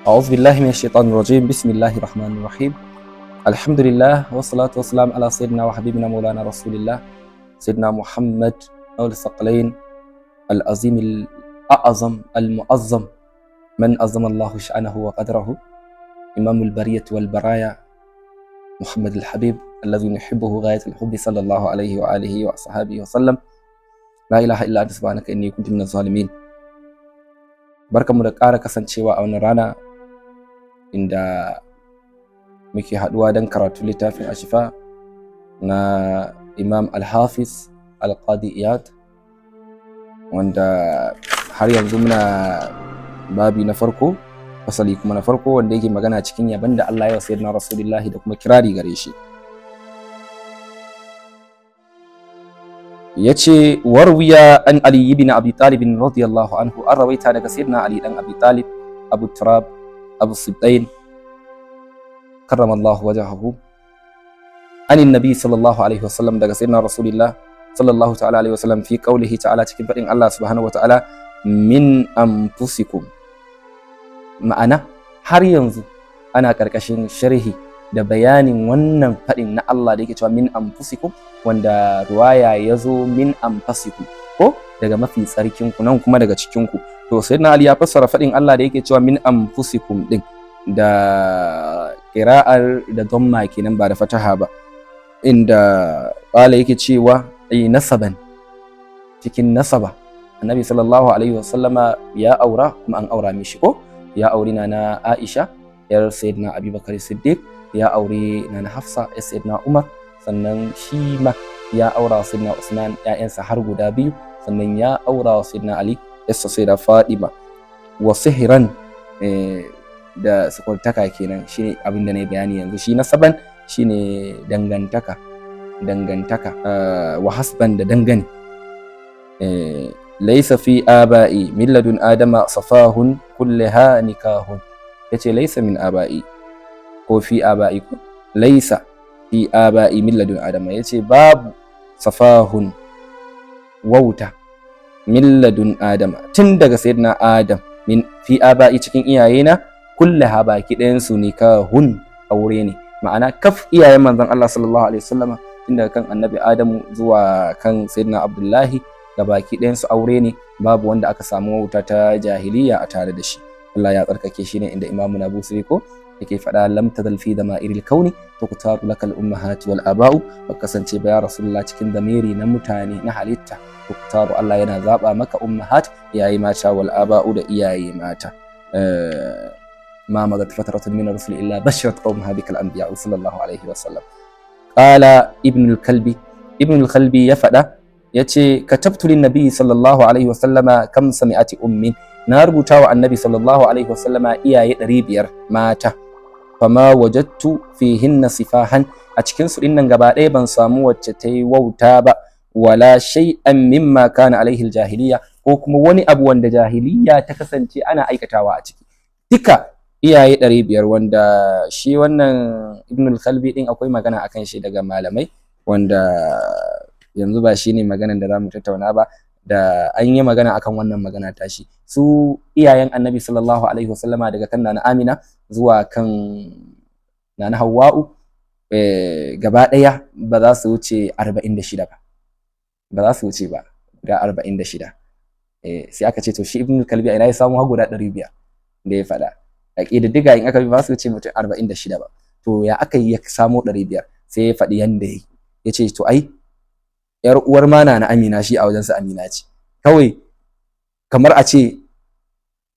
أعوذ بالله من الشيطان الرجيم. بسم الله الرحمن الرحيم. الحمد لله والصلاة والسلام على سيدنا وحبيبنا مولانا رسول الله سيدنا محمد مولى الثقلين العظيم الأعظم المعظم من عظم الله شأنه وقدره، إمام البرية والبرايا محمد الحبيب الذي نحبه غاية الحب، صلى الله عليه وآله وصحبه وسلم. لا إله إلا أنت سبحانك إني كنت من الظالمين. Barkanmu da ƙara kasancewa a wannan rana inda muke haɗuwa don karatu littafin Ashifa na Imam Al-Hafiz Al-Qadi Iyad, wanda har yanzu muna babi na farko, fasali kuma na farko, wanda yake magana cikin yaban da Allah ya wa Sayyidina Rasulullahi da kuma kirari gare shi. Yace warwiya an Ali ibn Abi Talib radiyallahu anhu, an rawaita daga Sayyidina Ali dan Abi Talib, Abu Turab, Abu Sibtain, karramallahu wajhahu, anin nabi sallallahu alaihi wasallam, daga Sayyidina Rasulullah sallallahu ta'ala alaihi wasallam, fi qaulihi ta'ala, cikin fadin Allah subhanahu wa ta'ala, min anfusikum. Ma'ana har yanzu ana karkashin sharhi da bayanin wannan faɗin na Allah da yake cewa min anfusikum, wanda ruwaya ya zo min anfasikum, ko daga mafi tsarkin ku, nan kuma daga cikin ku. To Sayyidina Ali ya fassara faɗin Allah da yake cewa min anfusikum din da qira'ar da dhamma kenan, ba da fataha ba, inda qala yake cewa ay nasaban, cikin nasaba Annabi sallallahu alaihi wasallama ya aura kuma an aura mishi, ko ya auri na Aisha yar Sayyidina Abubakar Siddiq, ya aure Nana Hafsa ya Sayyidina Umar, sannan shi ma ya aura wa Sayyidina Usman ƴaƴansa har guda biyu, sannan ya aura wa Sayyidina Ali yarsa Sayyida Fatima. Wa sihran, da sukurtaka kenan, shine abin da na yi bayani yanzu. Shi nasaban shine dangantaka, dangantaka, wa hasban, da dangane. Laysa fi aba'i min ladun adama safahun kullaha nikahun. Yace laysa min aba'i ko fi aba'i, ko laisa fi aba'i min ladun adama, yace babu safahun, wauta, min ladun adama, tun daga Sayyidina Adam, min fi aba'i, cikin iyayena, kullaha, baki ɗayan su, nikahun, aure ne. Ma'ana kaf iyayen manzon Allah sallallahu alaihi wasallama, tun daga kan Annabi Adamu zuwa kan Sayyidina Abdullahi, ga baki ɗayan su aure ne, babu wanda aka samu wauta ta jahiliya a tare da shi. Allah ya tsarkake shi ne, inda Imamu Nabusi ko yake faɗa: lam tadal fi dama'iril kauni tuqtaru lakal ummahati wal aba'u. Ba kasance ba ya Rasulullah cikin damiri na mutane, na halitta, tuqtaru, Allah yana zaba maka, ummahat, iyaye mata, wal aba'u, da iyaye mata. Ma madat fatratun min ar-rusul illa basharat qaumaha bikal anbiya sallallahu alaihi wa sallam. Qala Ibn al-Kalbi, Ibn al-Kalbi ya faɗa, yace katabtu lin nabi sallallahu alaihi wa sallama kam sami'ati ummin, na rubuta wa Annabi sallallahu alaihi wa sallama iyaye 500 mata, fama wajattu fihinna sifahan, a cikin su dinnan gaba ɗaya ban samu wacce ta yi wauta ba, wala shay'an mimma kana alaihi jahiliya, ko kuma wani abu wanda jahiliya ta kasance ana aikatawa a ciki. Duka iyaye 500, wanda shi wannan Ibn al-Khalbi din akwai magana akan shi daga malamai, wanda yanzu ba shine maganan da zamu tattauna ba, da an yi magana akan wannan magana tashi. Su iyayen Annabi sallallahu alaihi wasallama daga kan Nana Amina zuwa kan Nana Hawwa'u, gaba ɗaya ba za su wuce 46 ba, ba za su wuce ba guda 46. Sai aka ce to shi Ibn Kalbi a ina ya samu har guda 500 da ya faɗa? A ƙididdiga in aka bi ba su wuce mutum 46 ba, to ya aka yi ya samo 500? Sai ya faɗi yanda ya yi, ya ce to ai yar uwar ma na Amina, shi a wajensa Amina ce kawai, kamar a ce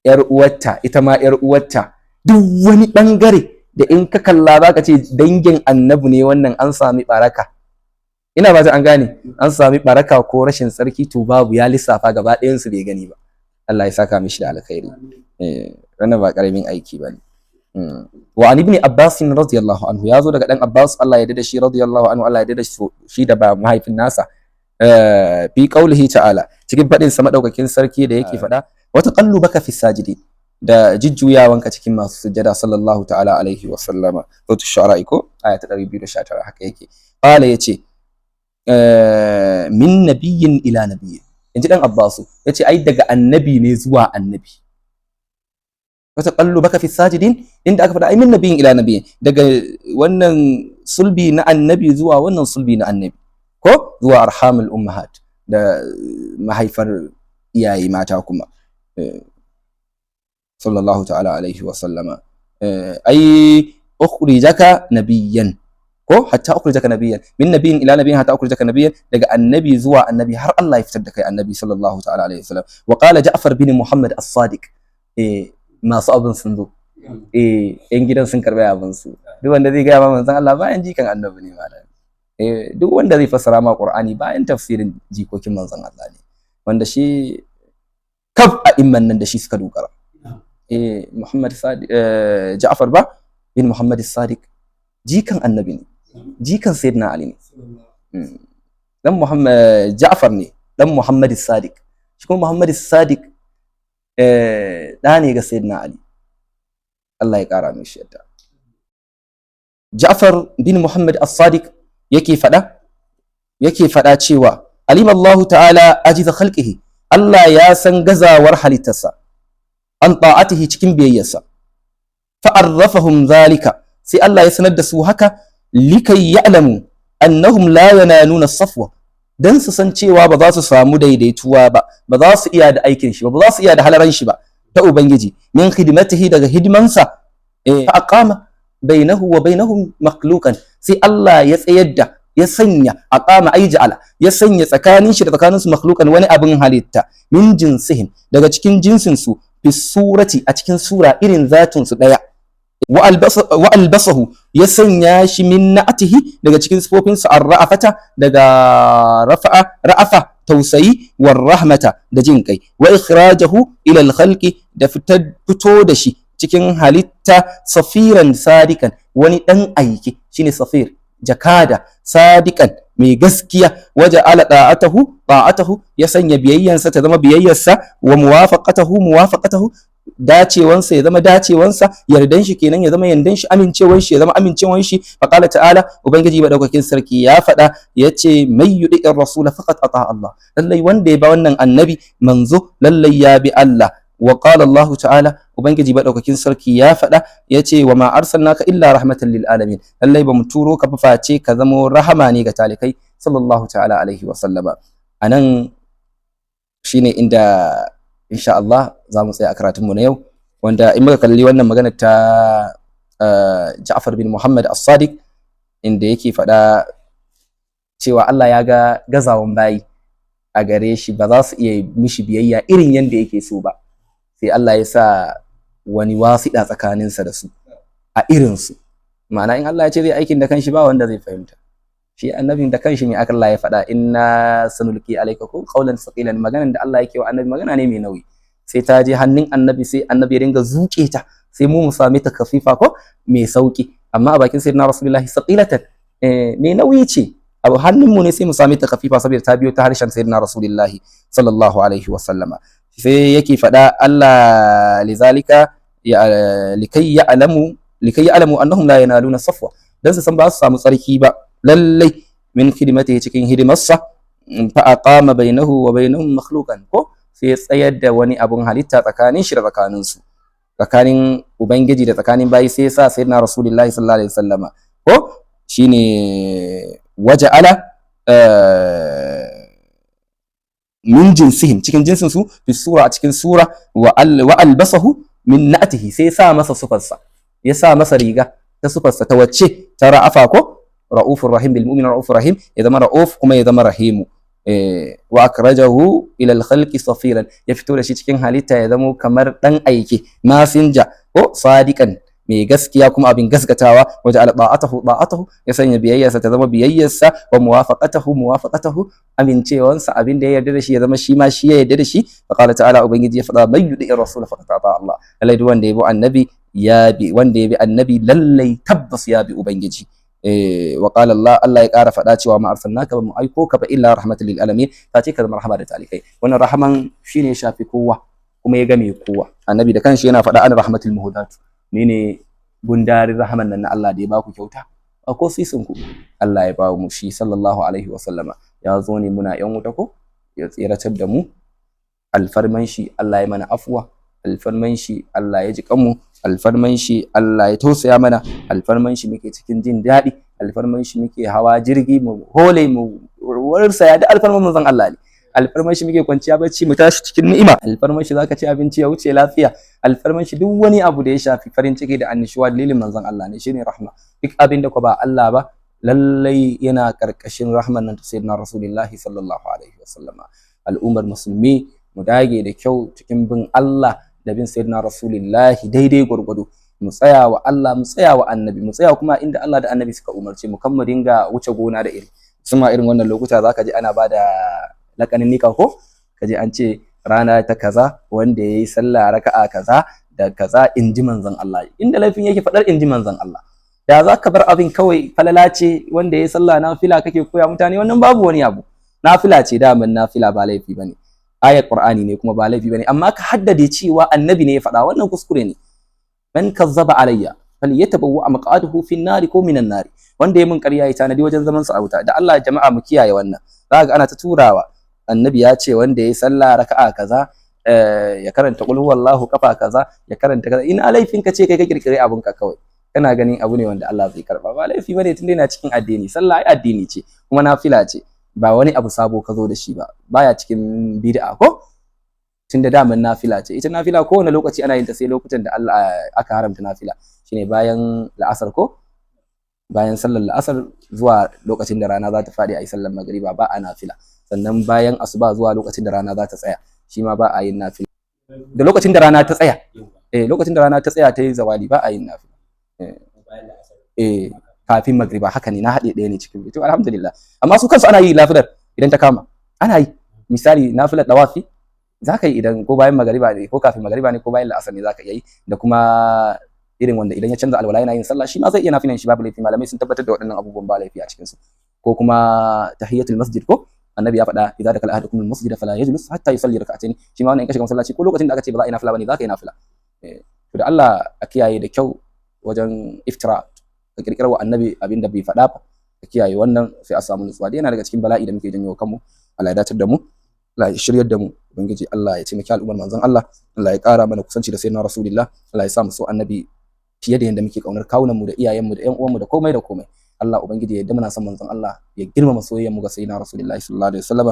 yar uwarta, ita ma yar uwarta, duk wani bangare da in ka kalla zaka ce dangin Annabi ne wannan, an sami baraka, ina ba ta an gane, an sami baraka ko rashin tsarki, to babu. Ya lissafa gaba ɗayan su bai gani ba. Allah ya saka mishi da alkhairi. Wannan ba karamin aiki bane. Wa an Ibn Abbas radiyallahu anhu, ya zo daga dan Abbas, Allah ya dade shi, radiyallahu anhu, Allah ya dade shi da ba mahaifin nasa, fi qaulihi ta'ala, cikin fadin sa madaukakin sarki da yake fada, wa taqallubaka fi sajidi, da jujjuyawanka cikin masu sujjada, sallallahu ta'ala alaihi wa sallama. Suratul Shu'ara ko aya ta 219, haka yake. Qala, yace min nabiyyin ila nabiyyin, inji dan Abbasu, yace ai daga annabi ne zuwa annabi. Wa taqallubaka fi sajidin, inda aka faɗa ai min nabiyin ila nabiyin, daga wannan sulbi na annabi zuwa wannan sulbi na annabi, ko zuwa arhamul ummahat, da mahaifar iyaye mata kuma, sallallahu ta'ala alaihi wa sallama. Ai ukhrijaka nabiyyan, ko hatta ukhrijaka nabiyyan, min nabiyyin ila nabiyyin hatta ukhrijaka nabiyyan, daga annabi zuwa annabi har Allah ya fitar da kai annabi sallallahu ta'ala alaihi wa sallam. Wa qala Ja'far bin Muhammad as-Sadiq, masu abin sun zo, yan gidan sun karbi abin su. Duk wanda zai gaya ma manzon Allah bayan jikan annabi ne malam, duk wanda zai fassara ma Qur'ani bayan tafsirin jikokin manzon Allah ne, wanda shi kaf a imman nan da shi suka dogara. Muhammad Sadiq, Ja'far ba bin Muhammad Sadiq jikan annabi ne, jikan Sayyidina Ali ne. Dan Muhammad Ja'far ne dan Muhammad Sadiq, shi kuma Muhammad Sadiq da ne ga Sayyidina Ali, Allah ya kara mishi yadda. Ja'far bin Muhammad As-Sadiq yake fada cewa alim Allah ta'ala ajiza khalqihi, Allah ya san gazawar halittarsa, an ta'atihi, cikin biyayyarsa, fa'arrafahum zalika, sai Allah ya sanar da su haka, likai ya'lamu annahum la yanaluna safwa, dan su san cewa ba za su samu daidaituwa ba, ba za su iya da aikin shi ba, ba za su iya da halaran shi ba ta ubangiji, min khidmatihi, daga hidimansa. Fa aqama bainahu wa bainahum makhluqan, sai Allah ya tsayar da, ya sanya, aqama ay ja'ala, ya sanya tsakanin shi da tsakanin su makhluqan, wani abin halitta, min jinsihim, daga cikin jinsin su, fi surati, a cikin sura irin zatin su daya, wa albasahu, ya sanya shi, min na'atihi, daga cikin sifofin su, ar-ra'afata, daga rafa'a, ra'afa tausayi, war rahmata, da jin kai, wa ikhrajahu ila al-khalqi, da fito da shi cikin halitta, safiran sadikan, wani dan aiki, shine safir, jakada, sadikan, mai gaskiya, waje ala da'atahu ta'atahu, ya sanya biyayyansa ta zama biyayyarsa, wa muwafaqatahu muwafaqatahu, dacewansa ya zama dacewansa, yardan shi kenan ya zama yardan shi, amincewan shi ya zama amincewan shi. Faqala ta'ala, ubangiji madaukakin sarki ya faɗa, yace may yudi'ir rasula faqad ata Allah, lallai wanda ya ba wannan annabi manzo, lallai ya bi Allah. Wa qala Allah ta'ala, ubangiji madaukakin sarki ya faɗa, yace wa ma arsalnaka illa rahmatan lil alamin, lallai bamu turo ka fa face ka zamo rahama ne ga talikai, sallallahu ta'ala alaihi wa sallama. Anan shine inda insha Allah za mu tsaya a karatunmu na yau, wanda in muka kalli wannan magana ta Ja'far bin Muhammad As-Sadiq, inda yake faɗa cewa Allah ya ga gazawan bayi a gare shi, ba za su iya mishi biyayya irin yadda yake so ba, sai Allah ya sa wani wasiɗa tsakaninsa da su a irinsu. Ma'ana, in Allah ya ce zai aikin da kanshi, ba wanda zai fahimta. Shi annabin da kanshi ne aka Allah ya faɗa, inna sanulqi alayka ko qawlan saqilan. Maganan da Allah yake wa annabi magana ne mai nauyi, sai ta je hannun annabi, sai annabi ya dinga zuke ta, sai mu mu same ta kafifa ko mai sauki. Amma a bakin sayyidina rasulullahi saqilatan, mai nauyi ce, abu hannun mu ne sai mu same ta kafifa, saboda ta biyo ta harshen sayyidina rasulullahi sallallahu alaihi wa sallama. Sai yake faɗa Allah lizalika ya likai ya'lamu annahum la yanaluna safwa, dan su san ba su samu tsarki ba lallai, min khidmatihi, cikin hidimarsa, fa aqama bainahu wa bainahum makhluqan, ko sai ya tsayar da wani abun halitta tsakanin shi da tsakanin su, tsakanin ubangiji da tsakanin bayi, sai ya sa sayyidina rasulullahi sallallahu alaihi wasallama, ko shine waja'ala min jinsihim, cikin jinsin su, fi sura, a cikin sura, wa albasahu min na'atihi, sai ya sa masa sufarsa, ya sa masa riga ta sufarsa, ta wacce ta ra'afa, ko ra'ufur rahim, bil mu'min ra'ufur rahim, ya zama ra'uf kuma ya zama rahimu. Wa akrajahu ila al khalqi safiran, ya fito da shi cikin halitta ya zamo kamar dan aike, masinja, ko sadiqan, mai gaskiya kuma abin gaskatawa. Waje ala ta'atahu ta'atahu, ya sanya biyayyarsa ta zama biyayyarsa, wa muwafaqatahu muwafaqatahu, amincewansa, abin da ya yarda da shi ya zama shi ma shi ya yarda da shi. Fa qala ta'ala, ubangiji ya faɗa, may yudi'ir rasul faqad ata Allah, lallai duk wanda ya bi annabi ya bi, wanda ya bi annabi lallai tabbas ya bi ubangiji. Wa qala Allah, Allah ya ƙara faɗa cewa ma arsalnaka, ba mu aiko ka ba, illa rahmatan lil alamin, ta ce ka zama rahama da talikai. Wannan rahaman shine ya shafi kowa kuma ya game kowa. Annabi da kanshi yana faɗa, ana rahmatul muhdat, ni ne gundarin rahaman nan na Allah da ya baku kyauta, a ko sisin ku Allah ya ba mu shi, sallallahu alaihi wa sallama. Ya zo ne muna yan wuta, ko ya tsiratar da mu, alfarman shi Allah ya mana afuwa. Alfarman shi Allah ya ji kanmu, alfarman shi Allah ya tausaya mana, alfarman shi muke cikin jin daɗi, alfarman shi muke hawa jirgi mu hole mu warsaya, da alfarman manzon Allah ne. Alfarman shi muke kwanciya bacci mu tashi cikin ni'ima, alfarman shi zaka ci abinci ya wuce lafiya, alfarman shi duk wani abu da ya shafi farin ciki da annishuwa dalilin manzon Allah ne, shine rahma. Duk abin da ko ba Allah ba lallai yana karkashin rahman nan ta sayyidina Rasulullahi sallallahu alaihi wasallama. Al'ummar musulmi mu dage da kyau cikin bin Allah da bin sayyidina Rasulullahi daidai gwargwado. Mu tsaya wa Allah, mu tsaya wa annabi, mu tsaya kuma inda Allah da annabi suka umarce mu, kan mu dinga wuce gona da iri. Musamman irin wannan lokuta zaka ji ana bada lakanin nika, ko kaji an ce rana ta kaza wanda yayi sallah raka'a kaza da kaza in ji manzon Allah. Inda laifin yake fadar in ji manzon Allah, da za ka bar abin kawai falala ce, wanda yayi sallah nafila kake koya mutane, wannan babu wani abu. Nafila ce, daman nafila ba laifi bane, ayat Qur'ani ne kuma ba laifi bane, amma ka haddade cewa annabi ne ya faɗa, wannan kuskure ne. Man kazzaba alayya falyatabawwa maq'adahu fi an-nari ko minan nari, wanda ya mun ƙarya ya tanadi wajen zaman sa a wuta. Da Allah jama'a mu kiyaye wannan. Za ga ana ta turawa annabi ya ce wanda ya yi sallah raka'a kaza, ya karanta qul huwallahu kafa kaza, ya karanta kaza. Ina laifin ka ce kai ka kirkire abun ka kawai kana ganin abu ne wanda Allah zai karba? Ba laifi bane tunda yana cikin addini. Sallah ai addini ce kuma nafila ce, ba wani abu sabo ka zo da shi ba, baya cikin bid'a ko, tunda daman nafila ce. Ita nafila kowane lokaci ana yin ta, sai lokutan da Allah aka haramta nafila, shine bayan la'asar ko bayan sallar la'asar zuwa lokacin da rana za ta faɗi a yi sallar magriba, ba a nafila. Sannan bayan asuba zuwa lokacin da rana za ta tsaya, shi ma ba a yin nafila. Da lokacin da rana ta tsaya, lokacin da rana ta tsaya ta yi zawali, ba a yin nafila. Kafin magriba, haka ne, na haɗe ɗaya ne cikin. To alhamdulillah, amma su kansu ana yi nafilar idan ta kama, ana yi. Misali nafilar dawafi za ka yi idan ko bayan magariba ne ko kafin magariba ne ko bayan la'asar ne, za ka iya yi. Da kuma irin wanda idan ya canza alwala yana yin sallah, shi ma zai iya nafilan shi, babu laifi. Malamai sun tabbatar da waɗannan abubuwan ba laifi a cikin su. Ko kuma tahiyatul masjid, ko annabi ya faɗa idza dakala ahadukum al masjid fala yajlis hatta yusalli rak'atayn, shi ma wannan in ka shiga masallaci ko lokacin da aka ce ba za a yi nafila bane, za ka yi nafila. To da Allah a kiyaye da kyau wajen iftira, ka kirkirar wa annabi abin da bai faɗa ba. Ka kiyaye wannan sai a samu nutsuwa. Dai yana daga cikin bala'i da muke janyo kanmu. Allah ya dacar da mu, Allah ya shiryar da mu. Ubangiji Allah ya taimaki al'ummar manzon Allah, Allah ya ƙara mana kusanci da sayyidina Rasulullah, Allah ya sa mu so annabi fiye da yadda muke kaunar kawunan mu da iyayen mu da ƴan uwan mu da komai da komai. Allah ubangiji ya yarda muna son manzon Allah, ya girmama soyayyar mu ga sayyidina Rasulullah sallallahu alaihi wasallam.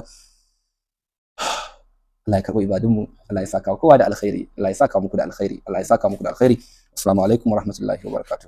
Allah ya karɓi ibadun mu, Allah ya saka kowa da alkhairi, Allah ya saka muku da alkhairi, Allah ya saka muku da alkhairi. Assalamu alaikum warahmatullahi wabarakatuh.